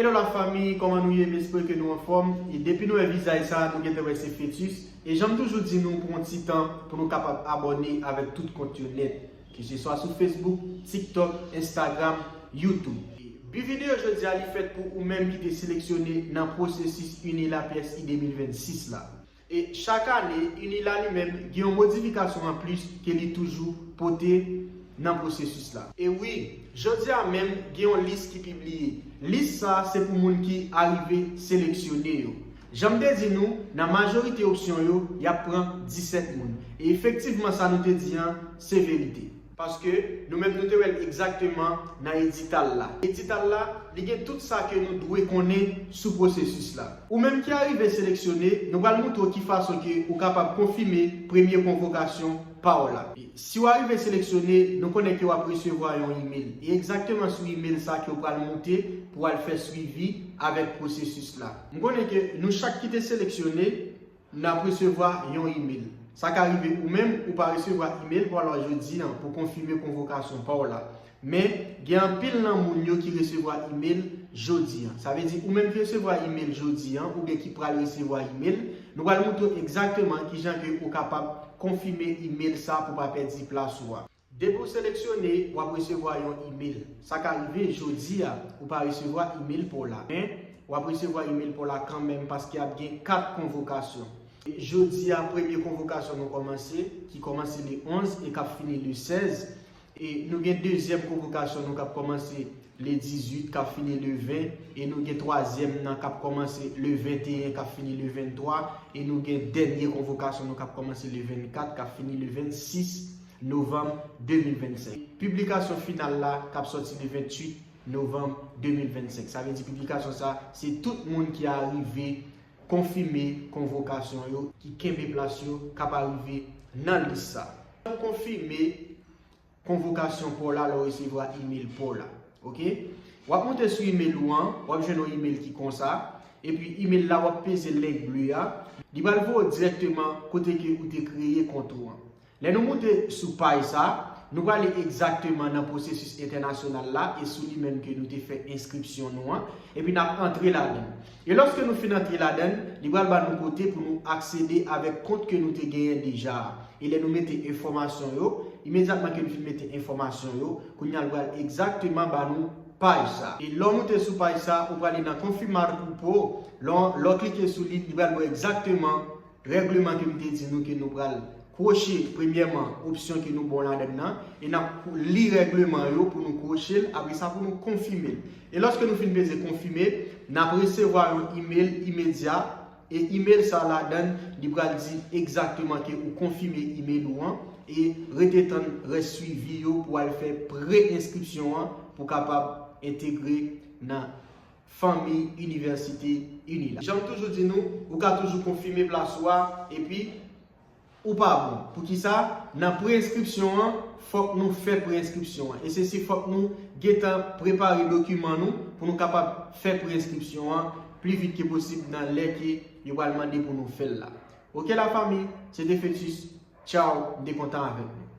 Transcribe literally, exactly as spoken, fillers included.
Hello la fanmi, kòman nou ye? M espere ke nou anfòm. E depi nou wè vizaj sa, nou gentan wè se Fetus. E jan m toujou di nou, pran yon ti tan pou nou kapab abòne avèk tout kont yo nèt. Ke se swa sou Facebook, TikTok, Instagram, YouTube. Bi videyo jodi a li fèt pou ou menm ki te seleksyone nan pwosesis UNILA PSI de mil vennsis la. E chak ane, UNILA li menm gen yon modifikasyon anplis ke li toujou pote nan pwosesis la. E wi, jodi a menm gen yon lis ki pibliye. Lis sa se pou moun ki arive seleksyone yo. Jan m te di nou, nan majorite opsyon yo, y ap pran disèt moun. E efektivman sa nou te di an, se verite. Paske nou menm nou te wè l egzakteman nan edital la. Edital la, li gen tout sa ke nou dwe konnen sou pwosesis la. Ou menm ki arive seleksyone, nou pral montre w ki fason ke ou kapab konfime premye konvokasyon pa w la. Si w arive seleksyone, nou konnen ke w ap resevwa yon imèl. E egzakteman sou imèl sa ke w pral monte pou w al fè swivi avèk pwosesis la. M konnen ke nou chak ki te seleksyone, n ap resevwa yon imèl. Sa ka rive ou menm ou pa resevwa imèl pa w la jodi an pou konfime konvokasyon pa w la. Men, gen anpil nan moun yo ki resevwa imèl jodi an. Sa vle di ou menm ki resevwa imèl jodi an oubyen ki pral resevwa imèl, nou pral montre w egzakteman kijan ke ou kapab konfime imèl sa pou pa pèdi plas ou a. Depi w seleksyone, w ap resevwa yon imèl. Sa ka rive jodi a, ou pa resevwa imèl pa w la. Men, w ap resevwa imèl pa w la kanmenm paske ap gen kat konvokasyon. Jodi a, premye konvokasyon nou kòmanse, ki kòmanse le onz e k ap fini le sèz. E nou gen dezyèm konvokasyon nou k ap kòmanse le dizuit k ap fini le ven, e nou gen twazyèm nan k ap kòmanse le venteyen k ap fini le venntwa, e nou gen dènye konvokasyon nou k ap kòmanse le vennkat k ap fini le vennsis novanm de mil vennsenk. Piblikasyon final la k ap sòti le ventuit novanm de mil vennsenk. Sa vle di piblikasyon sa, se tout moun ki arive konfime konvokasyon yo, ki kenbe plas yo, k ap arive nan lis sa. Pou konfime konvokasyon pa w la lè w resevwa imèl pa w la. Oke? W ap monte sou imèl ou an, w ap jwenn yon imèl ki konsa, epi imèl la w ap peze link ble a, li pral voye w dirèkteman kote ke ou te kreye kont ou an. Lè nou monte sou paj sa, nou prale egzakteman nan pwosesis entènasyonal la e sou li menm ke nou te fè enskripsyon nou an, epi n ap antre ladan l. E lòske nou fin antre ladan l, li pral ba nou kote pou nou aksede avèk kont ke nou te genyen deja a. E lè nou mete enfòmasyon yo, imedyatman ke nou fin mete enfòmasyon yo, kounye a l pral egzakteman ba nou paj sa. E lè w moute sou paj sa, ou prale nan Confirmar Cupo, lè w, lè w klike sou li, li pral ba w egzakteman règleman ke m te di nou ke nou pral kwoche premyèman opsyon ke nou ba w ladan l nan, e n ap li règleman yo pou nou kwoche l, apre sa pou nou konfime l. E lòske nou fin peze konfime, n ap resevwa yon imèl imedya, e imèl sa ladan l, li pral di egzakteman ke ou konfime imèl ou an, e rete tann rès swivi yo pou w al fè pre-enskripsyon an pou w kapab entegre nan fanmi Inivèsite UNILA. Jan m toujou di nou, ou ka toujou konfime plas ou a, epi ou pa bon. Poukisa? Nan pre-enskripsyon an, fòk nou fè pre-enskripsyon an. E se si fòk nou gentan prepare dokiman nou pou nou kapab fè pre-enskripsyon an pli vit ke posib nan lè ke yo pral mande pou nou fè l la. Oke la fanmi, se te Fetus. Tchaw, m te kontan avèk nou.